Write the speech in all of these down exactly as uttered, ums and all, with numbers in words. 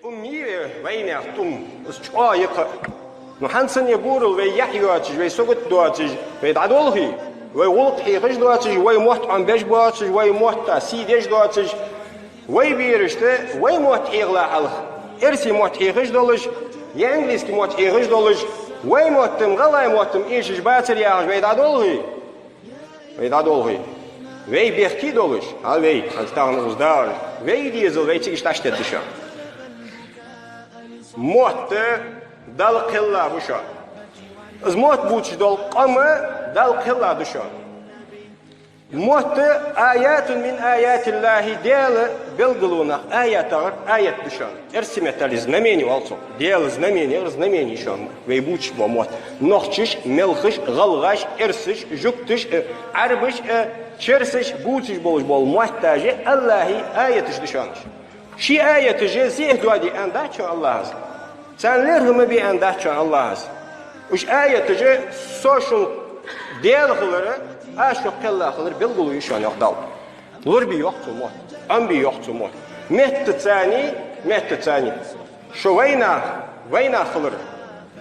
Тум мийре вайнех тум, из чӀоагӀа йикха. Ну хӀанз санна бурал вай яхь йоацаш, вай сагот доацаш, вай дӀадолхий, вай гӀулакх хьехаш доацаш, вай мотт Ӏом беш боацаш, вай мотта сий деш доацаш, вай берашта вай мотт хьехала хьалха, эрсий мотт хьехаш долаш, я английский мотт хьехаш долаш, вай моттам, гӀалгӀай моттам эшаш бацар яхаш, вай дӀадолхий. Вай дӀадолхий. Вай бехке долаш, хьа вай, хӀанз тахан укхаза дагӀаш, вай дезал вай цига иштта дӀатетта да шоана. Мотт Далла кхелла ба шоана. Из мотт бувцаш дола къам Далла кхелла да шоана. Мотт аятун мин аятиллахӀи, Даьла белгалонех аятагӀар аят да шоана. Эрсий меттала знамени оал цох. Даьла знамени, ер знамени шоана. Вай бувцаш бола мотт. Нохчаша, мелхаша, гӀалгӀаша, эрсаша, жугташа, э, Ӏарбаша, э, черсаша бувцаш болаш бола мотташ АллахӀа аяташ да шоана. Ший аяташ зехьа доаде аьнна дац шоана АллахӀа. Царна лерхӀам бе аьнна дац шоана АллахӀа. Уж аяташ со шун Даьла хилар, аз шо кхелла хилар белгало я шоана, йоах Дала. Лорабе йоах цо мотт, Ӏомабе йоах цо мотт. Меттаца, меттаца шо вайнах, вайнах хилар,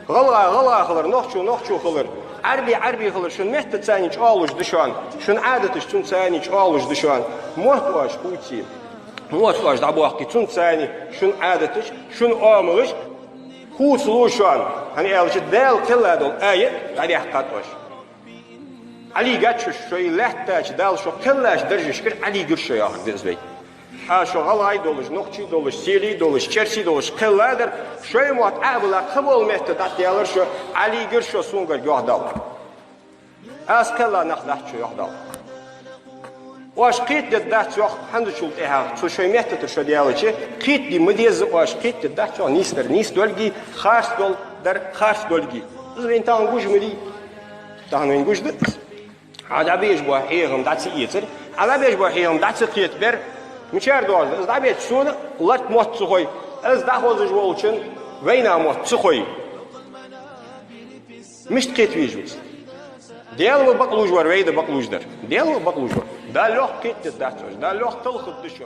гӀалгӀа гӀалгӀа хилар, нохчо нохчо хилар, Ӏарби Ӏарби хилар шун меттаца чӀоагӀлуш да шоана, шун Ӏадаташ цунца чӀоагӀлуш да шоана. Мотт оаш хувце, мотт оаш дӀабоаккхе, цунца шун Ӏадаташ, шун оамалаш хувцалу шоана. ХӀана аьлча Даьла кхелла дола аят дӀадаьккхад оаш. Ӏалийгад шо шоай лаьттача, Дала шо кхеллача даржашкара Ӏалийгар шо, йоахар да из вай. Аз шо гӀалгӀай долаш, нохчий долаш, селий долаш, черсий долаш кхелладар, шоай мотт Ӏобилла кхыбола метта дӀатӀадаьлар шо, Ӏалийгар шо сона гарга, йоах Дала. Аз кхелла нах дац шо, йоах Дала. Оаш кхетадергдац, йоах, хӀанзчул тӀехьагӀа, цу шоай метта тӀара шо даьлча, кхетаде ма деза оаш, кхетадергдац, йоах, нийсдар нийсдолга, харцдолдар харцдолга. Из вайна тахан гуш ма дий. Тахан вайна гуш да из. Ӏа дӀабеш бола хьехам дӀа ца эцар, Ӏа дӀабеш бола хьехам дӀа ца кхетабар, мичара доагӀа да из? ДӀабеча сона латта мотт ца хой, из дӀахозаш волчоа вайна мотт ца хой. Мишта кхета веза вай из? Даьла ва бакълувш вар, вай да бакълувш дар. Даьла ва бакълувш вар. Дала йоах, кхетадергдац оаш, Дала йоах, талхаргда шо.